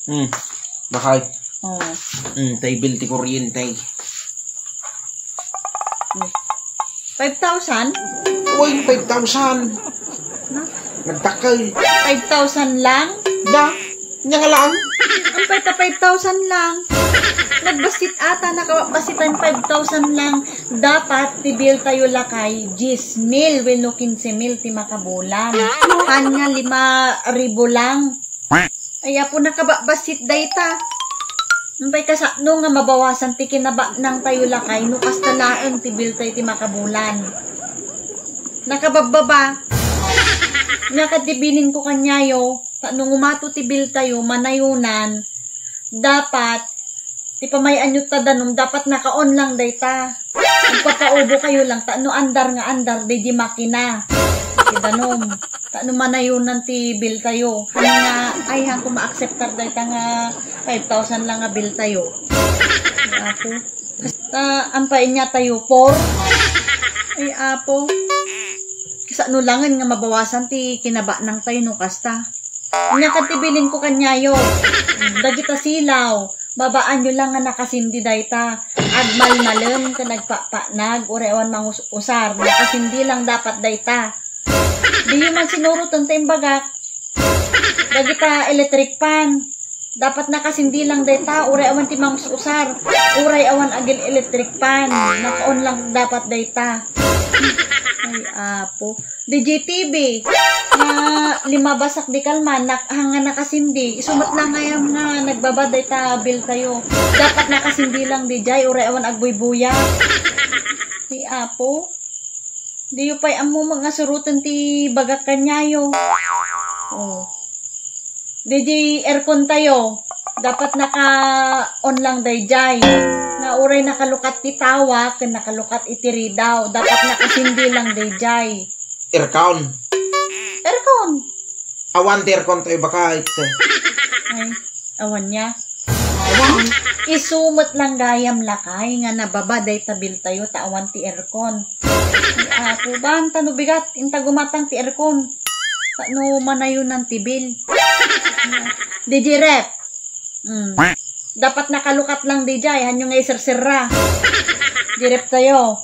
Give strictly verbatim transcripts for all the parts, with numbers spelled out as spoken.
Hmm. Bakay. Oh. Hmm, tay bill ti kuryente. Five thousand? Uy, five thousand. Na? Nagtakay. Five thousand lang? Da, nya nga lang? Ampay ta five thousand lang. Nagbasit ata, nakabasitan five thousand lang. Dapat ti bill tayo lakay, diyes mil wenno kinse mil ti makabulan. Han nga lima ribu lang. Ay, apo, nakababasit dayta. Ampay kasano nga mabawasan ti kinabanang tayo lakay no kasta laeng ti bill tayo ti makabulan. Nakababbaba. Nga kadi bilin ko kanyayo, ta no ngumato ti bill tayo, manayunan, dapat ti pamay-anyo ta danum, dapat naka-on lang dayta. Agpapaubo kayo lang, ta no andar nga andar, di di makina. Ti danum. Ta no manayunan ti bill tayo. Ano nga, ay, han ko ma-acceptar dayta nga five thousand lang nga bill tayo. Ay, apo. Ta, ampay niya tayo, four. Ay, apo. Kasano langen nga mabawasan ti kinabanang tayo no kasta. Nya ket ti bilin ko kanyayo, dagita silaw, babaanyo lang nga nakasindi dayta. Agmalmalem ken agpakpaknag, uray awan mangus-usar, nakasindi lang dapat dayta. Diyo man sinuroten ta imbagak. Dagita electric fan, dapat nakasindi lang dayta, uray awan ti mangus-usar, uray awan agil electric fan, naka-on lang dapat dayta. Ay, apo. D J T V, nga limabasak di kalman, nak-, hanga nakasindi. Isu met lang gayam nga nagbaba dayta bill tayo. Dapat nakasindi lang di jay, uray awan agbuybuya. Ay, apo. Diyo pay ammo nga suroten ti bagak kanyayo. Oh. D J aircon tayo. Dapat naka-on lang dayjay. Nga uray nakalukat ti tawa, ken nakalukat iti ridaw. Dapat nakasindi lang dayjay. Aircon. Aircon. Awan ti aircon tayo, bakay. Ay, awan niya. Awan. Isu met lang gayam lakay nga nababa dayta bill tayo ta awan ti aircon. Ay, apo, ban, ta no bigat, inta gumatang ti aircon. Ta no manayunan ti bill. D J ref. Mm. Dapat nakalukat lang dayjay, hanyo nga iserserra. Di ref tayo.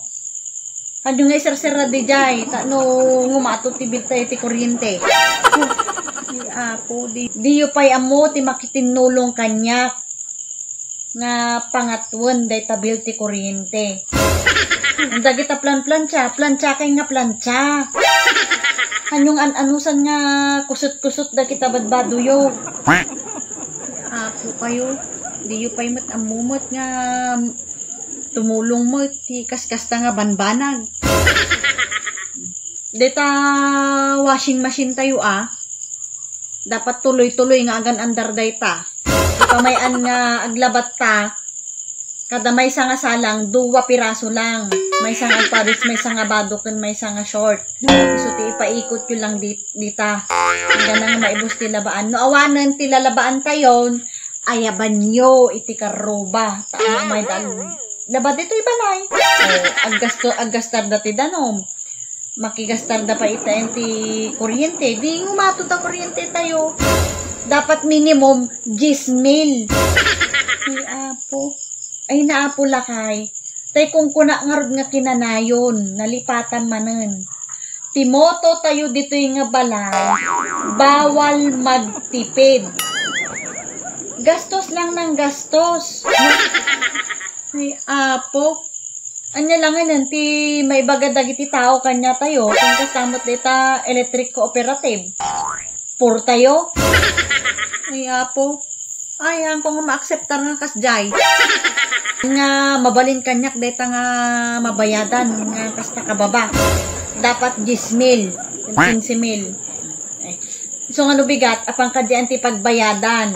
Hanyo nga iserserra dayjay, ta no ngumato ti bill tayo ti kuryente. Ay, apo, di, diyo pay ammo ti makitinnulong kaniak nga pangatwen dayta bill ti kuryente. Dagita planplancha, plancha kay nga plancha. Hanyo nga an-anusan nga kusot-kusot dagita badbadoyo. Apo kayo, diyo pay met ammo met nga tumulong met ti kaskasta nga banbanag. Dayta washing machine tayo, a, dapat tuloy-tuloy nga agan-andar dayta. Ti pamay-an nga aglabatta, kada maysa nga salang, dua piraso lang. Maysa nga agpares, maysa nga bado, ken maysa nga short. Isu ti ipaikotyo lang di-, dita. Hanggang nga maibus ti labaan. No awanen ti lalabaan tayon, ayabanyo iti karruba. Ta ammo may daan. Laba ditoy balay. O, aggasto-, aggastar da ti danum. Makigastar da pa itaen ti kuryente. Di ngumato ta kuryente tayo. Dapat minimum diyes mil. Ay, apo. Ay, naapo lakay. Tay kunkuna ngarud nga kinanayon, nalipatan manen. Ti moto tayo ditoy nga balay, bawal magtipid. Gastos lang ng gastos. Ay, apo. Anya langen ti maibaga dagiti tao kaniatayo, ken kasta met dita electric cooperative. Poor tayo. Ay, apo. Ay, haanko nga ma-acceptar nga kasjay. Nga mabalin kaniak dayta nga mabayadan nga kasta kababa. Dapat diyes mil, kinse mil. Ay. Isu nga no bigat, apan kadian ti pagbayadan.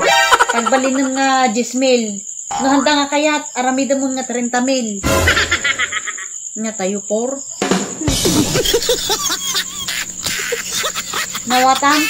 Pagbalinem nga diyes mil. No handa nga kayat, aramidemon nga trenta mil. Nga tayo, por. Nawatan?